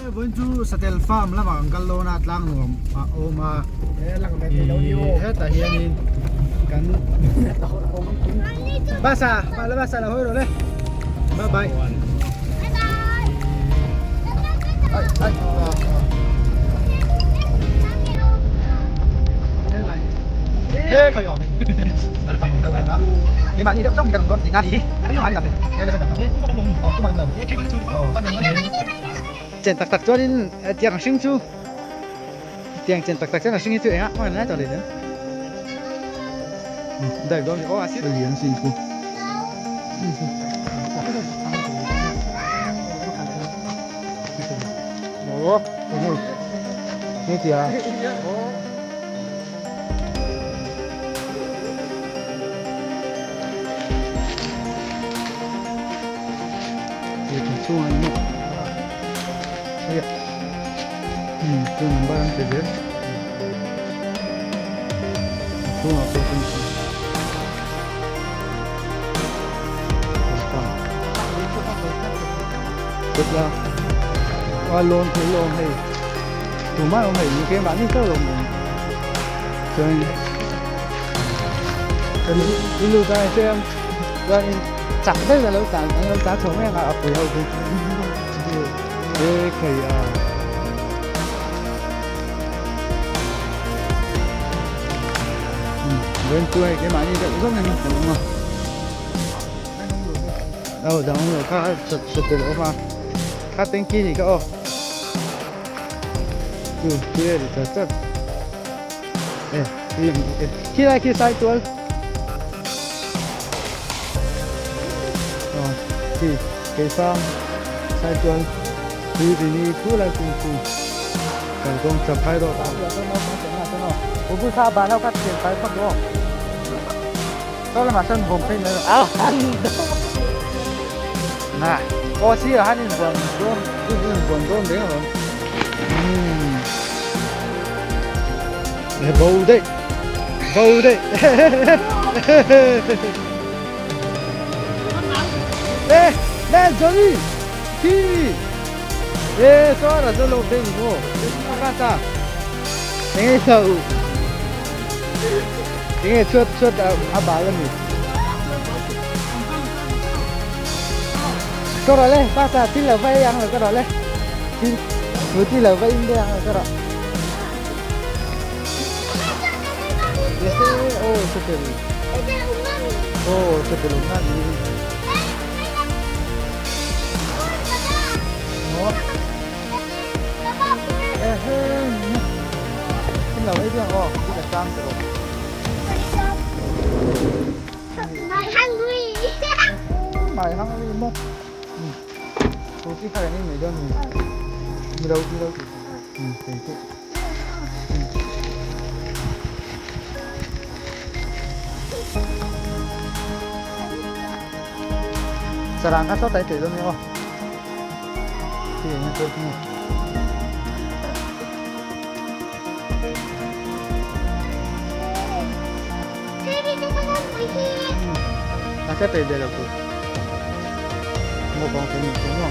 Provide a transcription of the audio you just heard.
Vawiin chu Satel Farm lamah kan kal dawn a, tlang nuam a awm a. Hetah hianin kan bus a, bus a lo hawi rawh le. Bye bye. Chen tak tak chuanin tiang hring chu tiang chen tak tak chuan a hring hi chu engah hmang ngai tawh leh daih dawn aw a lian si chu. Ồ, nghe kìa. A lawn thei lawm hei tumah awm hei ni keimahni chauh lo awm chuan kan i lut a chuan chuanin chak deuhin a lo tlan an lo tlan chho mai ang a a pui ho chu e khai a. Vawiin chu hei keimahni deuh zawng in kan awm a. Aw dang awm lo kha sat sat tel a awm a kha tanky ni kha aw chu khi a ri chat chat e khi lai khi sai tual aw khi keifang sai tual tui ri ni khu lai kung fu kalkawng chaphai rawh Saw lamah sawn vawm phei mai rawh. Na, aw sirah khan in vawn dawn, in vawn dawn reng alawm. Umm. E bo daih, bo daih. E, le Johnny, khi. E, saw ra zo lo phei ni maw. Ka ta. Enge sa u. Enge chhuat chhuat a bal a ni. Ka rawh le, bus ah thil lo va ei ang lo ka rawh le. Thil scooty lo va in deuh ang lo ka rawh. Ese oh satel. Oh satel awm na ni. Oh. Lo ei biang aw, i ka tang te rawh. My hungry. My hungry mo. Kopi kha kan in mai dawn ni. Mi lo mi lo. Thank you. Sarang kha saw tai tei dawn ni aw. A sẽ về về là của một vòng phải nhìn thấy không?